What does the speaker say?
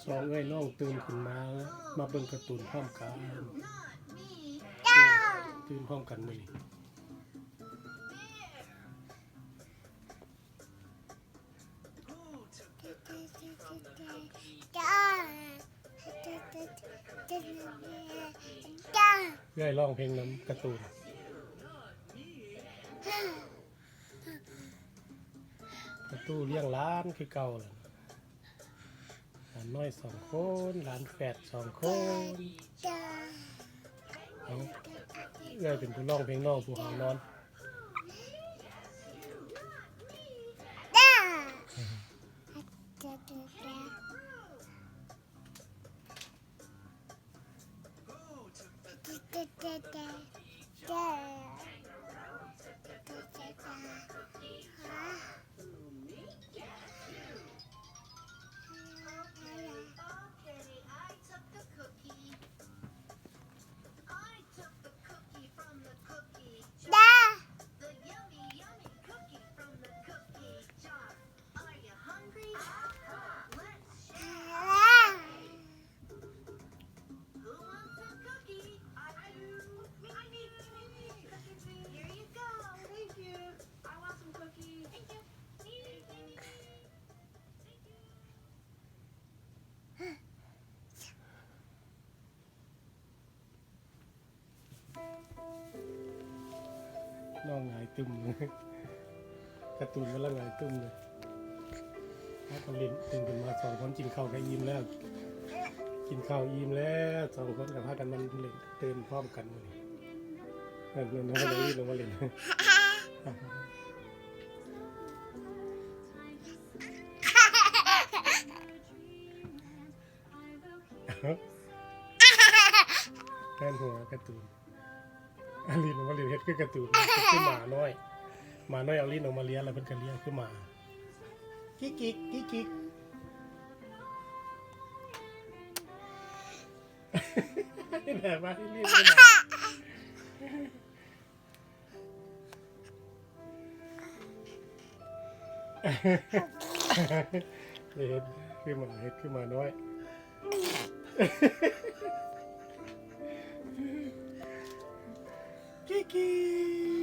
ສອງເອື້ອຍນ້ອງຕື່ນຂຶ້ນມາ ມາເບິ່ງກາຕູນພ້ອມກັນ. ຕື່ນພ້ອມກັນມື້ນີ້. ເອື້ອຍຮ້ອງເພງນຳກາຕູນ. ປະຕູລ້ຽງຫຼານຄືເກົ່າແຫຼະ. ຫຼານນ້ອຍສອງຄົນ, ຫຼານແຝດສອງຄົນ. ເອົ້າ ເອື້ອຍເປັນຜູ້ຮ້ອງເພງ ນ້ອງຜູ້ຫາວນອນ. ນ້ອງຫງາຍຕຶ້ມ ກາຕູນກຳລັງຫງາຍຕຶ້ມເລີຍ. ພາກັນຫຼິ້ນຕື່ນຂຶ້ນມາສອງຄົນ ກິນເຂົ້າກໍອີ່ມແລ້ວ. ກິນເຂົ້າອີ່ມແລ້ວ ສອງຄົນກໍພາກັນມາຫຼິ້ນຕື່ນພ້ອມກັນມື້ນີ້. ເອີ ເພິ່ນເອົາດອລລີ້ລົງມາຫຼິ້ນ. ແມ່ນຫົວກາຕູນ. ອາລິນອອກມາຫຼິ້ນ ເຮັດຄືກາຕູນ ເຮັດຄືໝານ້ອຍ. ໝານ້ອຍເອົາລີ້ນອອກມາເລັຍ ແລ້ວເພິ່ນກໍເລັຍຄືໝາ. ກິກກິກ ກິກກິກ. ແບບວ່າລີ້ນຄືໝາ. ເຮັດຄືໝາ ເຮັດຄືໝານ້ອຍ. ກິກກິກ.